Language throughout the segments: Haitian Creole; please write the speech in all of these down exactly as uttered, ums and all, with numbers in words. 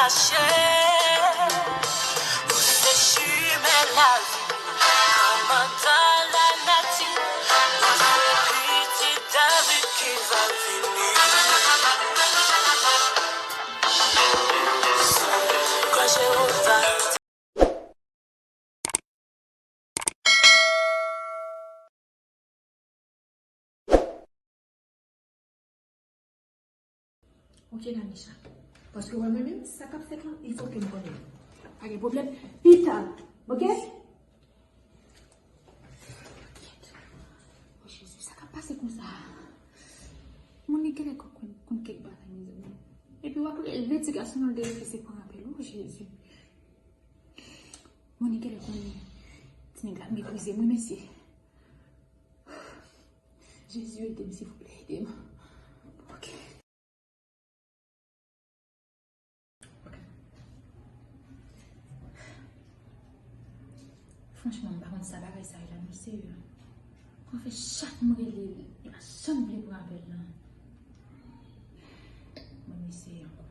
Mache, ou se chimen lavi, kòmandan lanati, ou se pitit David ki va vini. Kan Jewova Ok, Danisha. Paske wè mwen menm, sa k ap fèt lan, il fò ke m konnen. Pa gen pwoblèm. Pita, ok? Oh, Jezi, sa k ap pase konsa? Moun li genlè konn, konn kèk bagay, mezanmi. Epi w ap rele ti gason nan, l te refize pran apèl. Oh, Jezi. Moun li genlè konn ti nèg la meprize m, wi, mesye. Jezi, ede m, silvouplè, ede m. Ok. Ok. Franchman, m pa konn sa bagay sa ye la, non, serye. Mwen fè chak m rele l, li pa janm vle pran apèl lan. Mwen eseye ankò.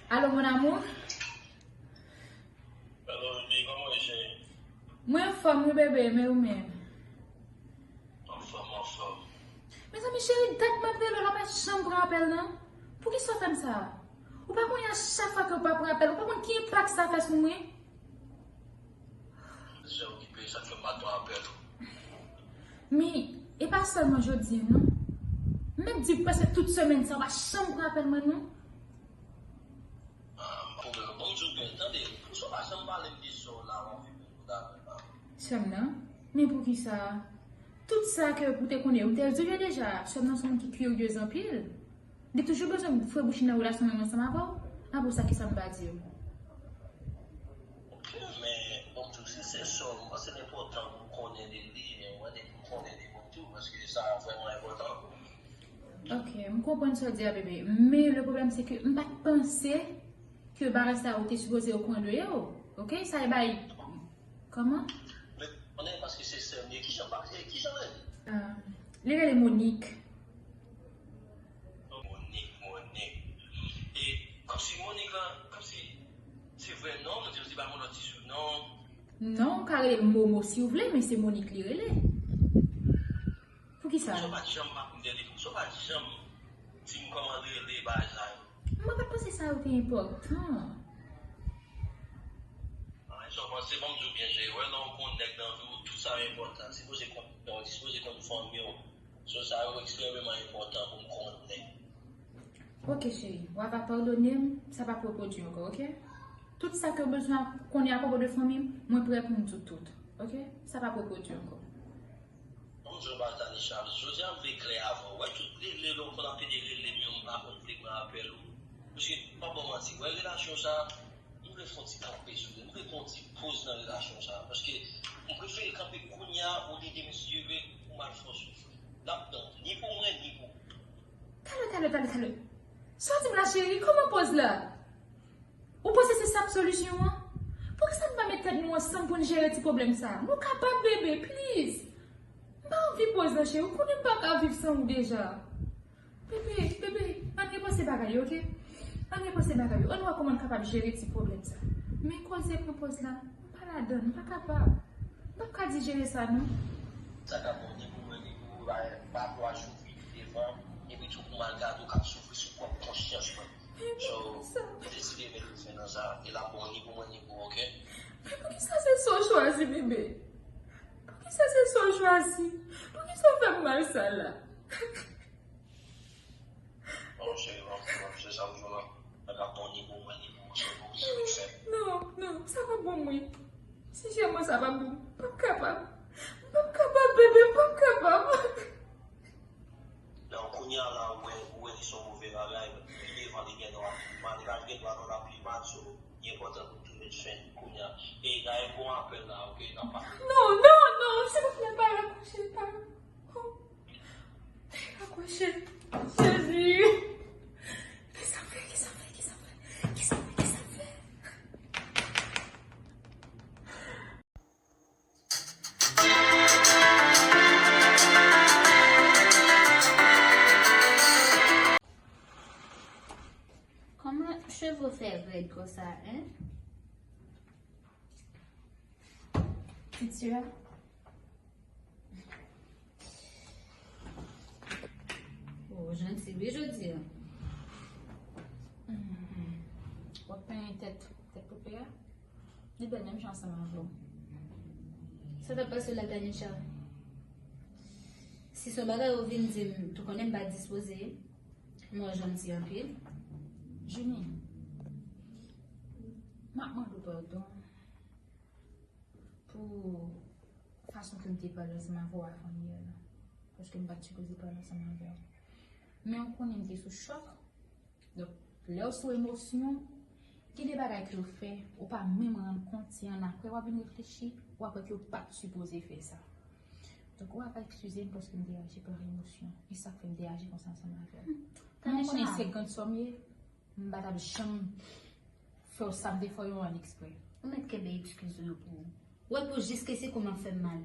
Allô, mon amour? Hello, baby, kòman w ye, cheri? Mwen anfòm, wi, bebe, men ou menm? Anfòm, anfòm. Mezanmi, cheri, dat m ap rele w la, w pa janm pran apèl, non. Poukisa w fè m sa? Ou pa konnen a chak fwa ke w pa pran apèl, ou pa konn ki enpak sa fè sou mwen? Jan okipe, sa k fè m pa t pran apèl ou. Men, e pa sèlman jodi a, non. M mèt di prèske tout semèn sa, w pa janm pran apèl mwen, non. Ah, bon, bon, bon, m di w byen, tande, poukisa w pa janm pale m de sè w la, w ap viv menm kote avè m la? Sè m nan? Men poukisa? Tout sa ke ou te konnen, ou te di w yo deja, sè m nan se yon moun ki kiryez anpil. Li toujou bezwen foure bouch li nan relasyon mwen ansanm avè w. Apre sa, kisa m pa di w? Ok, men, bon, m di w, si se sè w, m panse l enpòtan pou m konnen de li, men mwen, depi m konnen de moun tou, paske sa vrèman enpòtan. Ok, m konprann sa w di a, bebe. Men le pwoblèm, se ke m pa t panse ke bagay sa yo te sipoze okouran de yo. Ok, sa e bay. Kòman? Men, konnen paske se sè m ye. Kijan pa, eh, kijan l rele? Ah, li rele Monique. Monique, Monique. E kòmsi Monique lan, kòmsi se vrè non, nou di, di ba m yon lòt ti sounon. Non, ou ka rele l Momo si w vle, men se Monique li rele. Poukisa? Poukisa w pa t janm pa m de li? Poukisa w pa t janm di m kòman l rele, bagay sa yo? Mwen pa t panse sa yo te enpòtan. Ah, sa w panse, ban m di w byen, cheri. Wè, lè w gon nèg nan vi w, tout sa yo enpòtan. Sipoze konn, sipoze konn fanmi w. So, sa yo ekstrèmeman enpòtan pou m konnen. Ok, cheri. W a va padone m, sa p ap repwodui ankò, ok? Tout sa ke w bezwen konnen apwopo de fanmi m, mwen prè pou m di w tout, ok? Sa p ap repwodui ankò. Bon, m di w bagay, Tanisha, jodi a m vle klè avè w. Wè, tout rele lè w konn ap pede rele m yo, m pa konn vle pran apèl ou. Paske, m p ap ba w manti, wè, relasyon sa, m vle fè yon ti kanpe sou li, m vle pran yon ti poz nan relasyon sa. Paske, m prefere kanpe kounye a, olye demen, si Dye vle, pou m al fè w soufri. L ap tan, ni pou mwen, ni pou ou. Talè, talè, talè, talè. Sa w di m la, cheri? Kòman poz la? Ou panse se sa k solisyon an? Poukisa n pa met tèt nou ansanm pou n jere ti pwoblèm sa a? Nou kapab, bebe, please. M pa anvi poz lan, cheri. Ou konnen m pa ka viv san ou deja. Bebe, bebe, ann repanse bagay yo, ok? Ann repanse bagay yo. Ann wè kòman n kapab jere ti pwoblèm sa a. Men koze pran poz la, m pa ladan, m pa kapab. M p ap ka dijere sa, non. Sa ka bon ni pou mwen, ni pou ou, pa, pa pou a soufri devan, epi tou pou m al gade w k ap soufri sou pwòp konsyans mwen. So, m deside met fen nan sa, e l ap bon ni pou mwen, ni pou ou, ok? Men poukisa se sa w chwazi, bebe? Poukisa se sa w chwazi? Poukisa w fè m mal sa la? Bon, cheri, bon, bon, Sa ou jwenn nan, nan ka bon ni pou mwen, ni pou ou, se pou ou, se ou ki fè. Non, non, sa p ap bon mwen. Sensyèman, sa p ap bon. M p ap kapab. M p ap kapab, bebe, m p ap kapab. Donk, kounye a la, ou wè, ou wè li se yon move bagay, li devan, li gen dwa pi mal, li pa gen dwa nan la pi mal, so, li enpòtan pou nou tounen fen kounye a. E, dayè, bon apèl la, oke, n ap pale. Non, non, non, silvouplè, pa rakwòche, pa. Rakwòche. Jezi. Kisa m fè, kisa m fè, kisa m fè, kisa m fè, kisa m fè? Kòman cheve w fè rèd konsa, en? Ti sè. Oh, janti wi jodi a. Mhm. W ap penyen tèt, tèt poupè a? Li bèl menm jan ansanm avè w. Sa t ap pase la, Tanisha? Si se yon bagay ou vin di m, tou konnen m pa dispoze. M wè w janti anpil. Junie, m ap mande w padon pou fason ke m te pale ansanm avè w avan yè la. Paske m pa t sipoze pale ansanm avè w. Men ou konnen m te sou chòk. Donk, lè w sou emosyon, gen de bagay ke w fè, ou pa menm rann kont, se annapre w ap vin reflechi, w ap wè ke w pa t sipoze fè sa. Donk, ou ap eskize m paske m te aji pa emosyon. E sa k fè m te aji konsa ansanm avè w. Men ou konnen se grann sè w m ye, m pa t ap janm fè w sa m te fè w yo ann eksprè. Ou mèt kenbe eskiz ou yo pou ou. Ou wè pou jis ke se kou m ap fè m mal.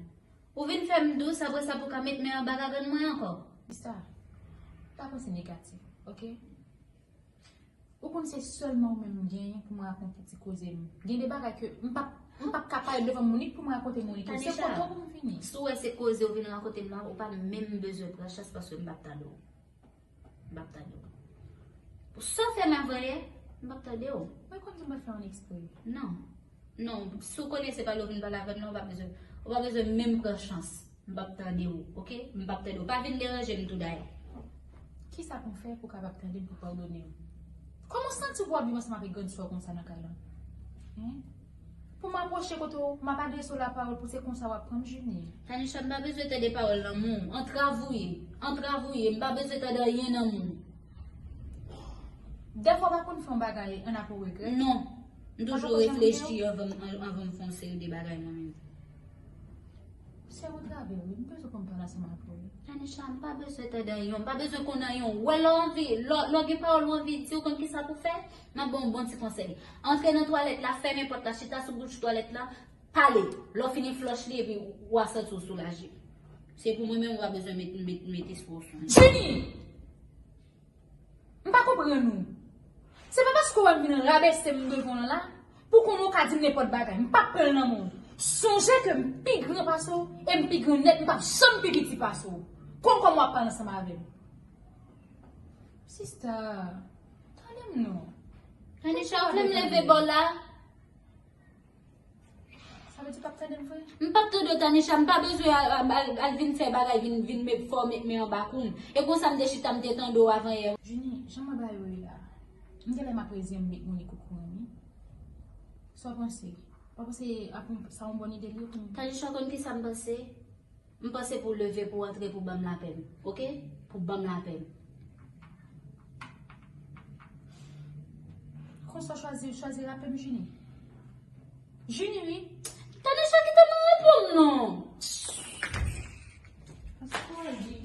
Ou vin fè m dous, apre sa pou w ka met men anba gagann mwen ankò. Sista, pa panse negatif, oke? Ou konn se sèlman ou menm m genyen pou m rakonte ti koze m. Gen de bagay ke m p ap, m p ap ka pale devan Monique pou m rakonte Monique. Se kote w pou m vini. Si w wè se koze ou vin rakonte m la, ou pa menm bezwen pran chans paske m p ap tande w. M p ap tande w. Pou sa w fè m avan yè, m p ap tande w. Mwen konn ke mwen fè yon eksprè. Non. Non, si w konnen se pale w vin pale avè m nan, ou pa bezwen, ou pa bezwen menm pran chans. M p ap tande w, oke? M p ap tande w. Pa vin deranje m tou dayè. Kisa pou m fè pou w kapab tande m, pou w padone m? Kòman w santi w pou w ap viv ansanm avèk grann sè w konsa nan kay la? Hen? Pou m apwoche kote w, m ap adrese w lapawòl pou se konsa w ap pran m, Junie. Tanisha, m pa bezwen tande pawòl nan men w. Antrav ou ye. Antrav ou ye. M pa bezwen tande anyen nan men w. Dèfwa w pa konn fè yon bagay ann apre w regrèt? Non. M toujou reflechi anvan, anvan m fè yon seri de bagay mwen menm. Se antrave wi, m bezwen konn pale ansanm avè w. Tanisha, m pa bezwen tande anyen, m pa bezwen konn anyen. Ou wè lè w anvi, lè, lè w gen pawòl ou anvi di, ou konn kisa pou w fè? M ap ba w yon bon ti konsèy. Antre nan twalèt la, fèmen pòt la, chita sou bouch twalèt la, pale. Lè w fini flòch li epi w a santi w soulaje. Se pou mwen menm, ou pa bezwen met, met, met espwa w sou mwen. Junie! M pa konprann ou. Se pa paske w wè m vin rabese m devan w la, pou konnen w ka di m nenpòt bagay. M p ap pran l nan men w. Sonje ke m pi gran pase w, e m pi gran nèt, m p ap janm pi piti pase w. Konn kòman w ap pale ansanm avè m. Sista, tande m non. Tanisha, ou vle m leve bò la? Sa vle di w p ap tande m vre? M p ap tande w, Tanisha, m pa bezwen al, al, al, al vin fè bagay, vin, vin met, fè w met men anba kou m. E konsa m te chita, m te tande w avan yè. Junie, jan mwen ba yo ye la, m genlè m ap reziyen m met Monique okouran wi. Sa w panse? Ou pa panse ap, sa yon bòn ide li ye pou m? Tanisha, konn kisa m panse? M panse pou w leve, pou w antre, pou w ban m lapè m. Oke? Pou w ban m lapè m. Konsa w chwazi, chwazi lapè m, Junie? Junie, wi. Tanisha, kite m reponn non. Paske w di.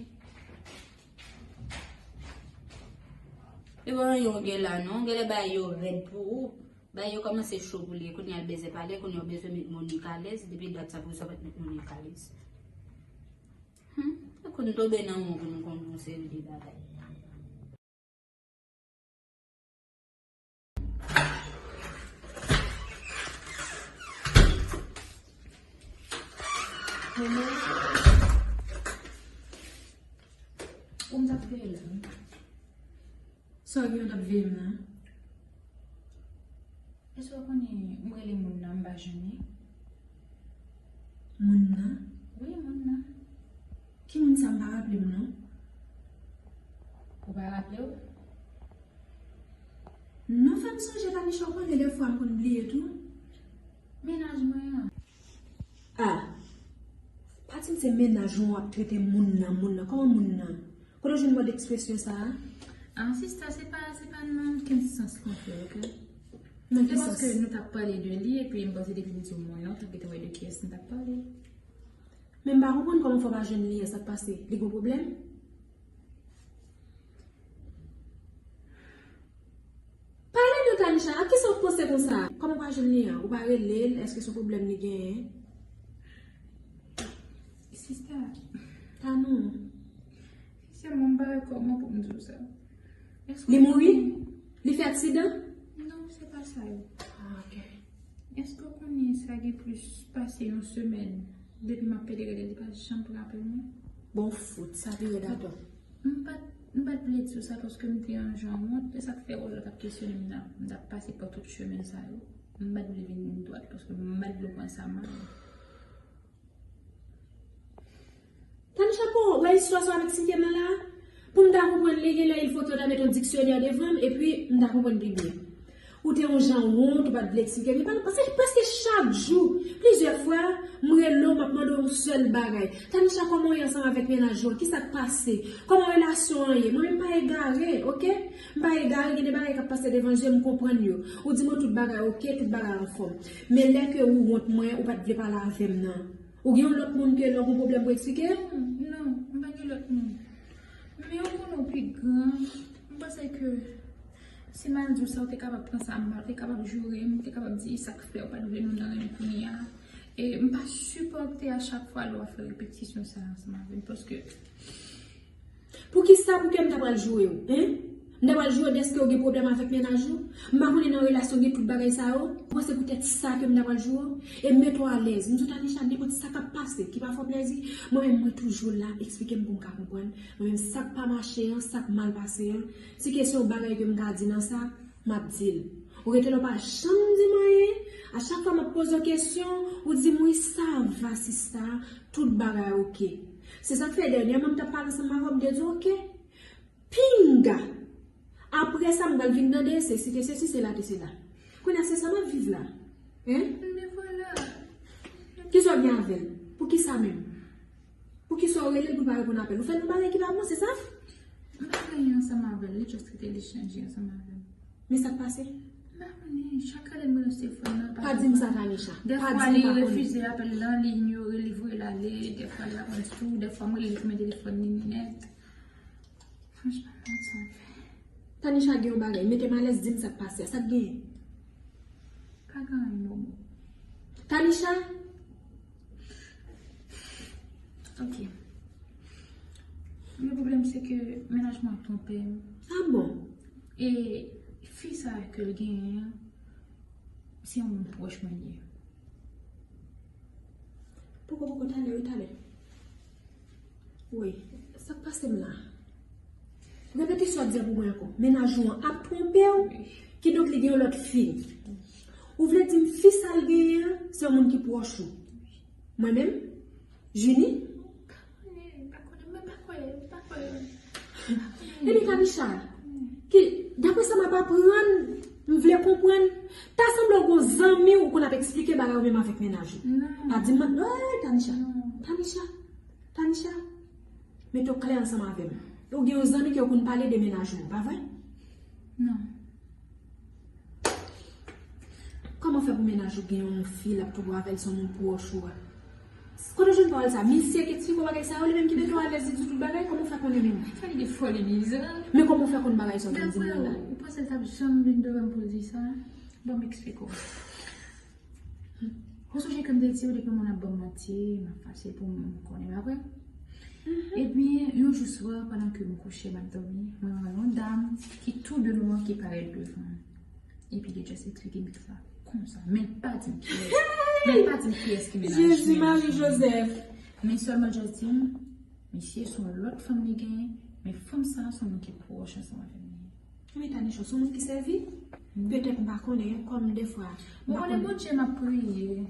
E pa anyen w gen la non. Genlè bagay yo rèd pou ou. Bagay yo kòmanse cho pou li, kounye a l bezwen pale, kounye a w bezwen met Monique alèz, depi dat sa pou sa pa t met Monique alèz. Hmm, fòk nou tonbe nan men w pou nou konn yon seri de bagay. Ou m t ap veye la. Sa w gen w t ap veye m nan? Èske w konnen m rele moun nan, m pa jwenn li? Moun nan? Wi, moun nan. Ki moun sa, m pa raple m non. Ou pa raple w? Non, fè m sonje, Tanisha, ou konnen dèfwa m konn bliye tou. Mennaj mwen an. Ah, pa di m se mennaj ou w ap trete moun nan, moun nan. Kòman moun nan? Kote w jwenn mòd ekspresyon sa a? Ah, sista, se pa, se pa nan okenn sans mwen fè, oke? Nan ki sans? Se paske nou t ap pale de li, epi m panse depi m di w mwen, non, w t ap gentan wè de kiyès m t ap pale. Men m pa konprann kòman fè w pa jwenn li an, sa k pase? Li gen pwoblèm? Pale non, Tanisha, ak kisa w panse konsa? Kòman w pa jwenn li an? Ou pa rele l? Èske se yon pwoblèm li genyen? Sista. Tanou. Sista, mwen pa wè kòman pou m di w sa. Èske Li mouri? Li fè aksidan? Non, se pa sa yo. Ah, ok. Èske w konnen sa gen plis pase yon semèn depi m ap pede rele l, li pa janm pran apèl mwen? Bon, fout, sa pi rèd ankò. M pa t, m pa t vle di w sa paske m te yon jan wont, e sa k fè w la t ap kesyone m nan. M t ap pase pa tout chemen sa yo. M pa t vle vin dwat paske m pa t vle w pran sa mal. Tanisha, bon, wè istwa sa w ap eksplike m nan la? Pou m ta konprann li, genlè il fo ke w ta met yon diksyonè devan m, epi m ta konprann pi byen. Ou te yon jan wont, ou pa t vle eksplike m. Paske prèske chak jou, plizyè fwa, m rele w, m ap mande w yon sèl bagay. Tanisha, kòman w ye ansanm avèk mennaj ou an? Kisa k pase? Kòman relasyon an ye? Mwen menm m pa egare, oke? M pa egare, gen de bagay k ap pase devan je m, m konprann yo. Ou di mwen tout bagay oke, tout bagay anfòm. Men lè ke ou wont mwen, ou pa t vle pale avè m nan. Ou gen yon lòt moun ke lè w gen pwoblèm pou eksplike? Non, non, m pa gen lòt moun. Men ou konnen w pi gran, m panse ke si m al di w sa, ou te kapab pran sa mal, ou te kapab joure m, ou te kapab di sa k fè ou pa t vle nou nan renmen kounye a. E m pa sipòte a chak fwa lè w ap fè repetisyon sa ansanm avè m, paske Poukisa pou ke m ta pral joure w, en? M ta pral joure w dèske w gen pwoblèm avèk mennaj ou? M pa konnen nan relasyon gen tout bagay sa yo. Ou panse poutèt sa ke m ta pral joure w? E m mete w alèz. M di w, Tanisha, nenpòt sa k ap pase ki pa fè w plèzi, mwen menm mwen toujou la, eksplike m pou m ka konprann. Mwen menm sa k pa mache an, sa k mal pase an, si ke se yon bagay ke m ka di nan sa, m ap di l. Ou rete la, ou pa janm di m anyen. A chak fwa m ap poze w kesyon, ou di m, wi, sa va, sista, tout bagay oke. Se sa k fè dènyèman m t ap pale ansanm avè w, m te di w, oke. Pinga! Apre sa, m pral vin tande, se si te sesi, se la te sela. Kounye a, se sa m ap viv la. Hein? Men vwala. Kisa w gen avè l? Poukisa menm? Poukisa w rele l pou l pa reponn apèl? Ou fè l yon bagay ki pa bon, se sa? M pa fè anyen ansanm avè l, li just rete li chanje ansanm avè m. Men sa k pase? M pa konnen, chak rele m rele sou telefòn nan, pa di m sa, Tanisha. Dèfwa li refize apèl lan, li inyore, li voye l ale, dèfwa li pa reponn ditou, dèfwa m rele li koumen telefòn li nèt. Franchman, m pa konn sa m fè. Tanisha gen yon bagay, mete m alèz, di m sa k pase a, sa k genyen? Pa gen anyen, Momo. Tanisha? Ok. Le pwoblèm se ke mennaj mwen ap twonpe m. Ah bon? E fi sa ke l genyen an, se yon moun pwòch mwen li ye. Poko, poko, talè, wi, talè. Wi, sa k pase m la? Repete sa w ap di a pou mwen ankò. Mennaj ou an ap twonpe w, kidonk li gen yon lòt fi. Ou vle di m fi sa l genyen an, se yon moun ki pwòch ou? Mwen menm? Junie? M pa konnen, m pa konnen, m pa kwè, m pa kwè. Ebyen, Tanisha, ki, daprè sa m ap aprann, m vle konprann, ta sanble w gon zanmi w konn ap eksplike bagay ou menm avèk mennaj ou. Non. Pa di m, hey, Tanisha, Tanisha, Tanisha, mete w klè ansanm avè m. Ou gen yon zanmi ke w konn pale de mennaj ou, pa vre? Non. Kòman fè pou mennaj ou gen yon fi l ap twouve avè l, se yon moun pwòch ou a? Kote w jwenn pawòl sa? Misye ki eksplike w bagay sa yo, li menm ki mete w alèz, li di tout bagay, kòman w fè konnen menm? Sa li gen fòl e mizè. Men kòman w fè konn bagay sa w vin di m nan la? Ou panse l t ap janm vin devan m pou l di sa? Ban m eksplike w. Ou sonje ke m te di w depi moun ap ban m manti, m ap fache pou m konnen, pa vre? Ebyen, yon jou swa, pandan ke m kouche, m ap dòmi, mwen wè yon dam ki tou de lwen ki parèt devan m. Epi li just eksplike m sa konsa. Men l pa di m kiyès. Men l pa di m kiyès ki mennaj, Jezi, Mari Jozèf. Men sèlman just di m, misye se yon lòt fanm li genyen, men fanm sa a se yon moun ki pwòch ansanm avè m li ye. Men Tanisha, se yon moun ki sèvi? Petèt m pa konnen, kòm defwa. Ou konnen Bondye m ap priye.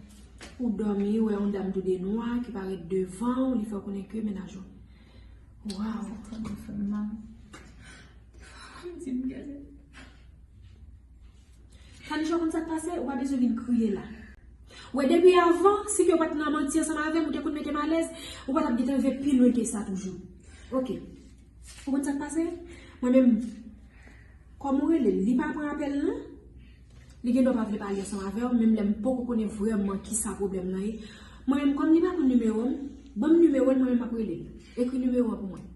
Ou dòmi, ou wè yon dam tou de nwa ki parèt devan w, li fè w konnen ke mennaj ou. Waw. Sa fè m mal. Defwa, m di m gade. Tanisha, ou konn sa k pase? Ou pa bezwen vin kriye la. Ou wè, depi avan, si ke ou pa t nan manti ansanm avè m, ou te konn mete m alèz, ou pa t ap gentan rive pi lwen ke sa toujou. Ok. Ou konn sa k pase? Mwen menm, kòm ou rele l, li pa pran apèl lan, li gen dwa pa vle pale ansanm avè w, menm lè m poko konnen vrèman ki sa pwoblèm lan ye. Mwen menm, kòm li pa konn nimewo m, ban m nimewo l, mwen menm m ap rele l. Ekri nimewo an pou mwen.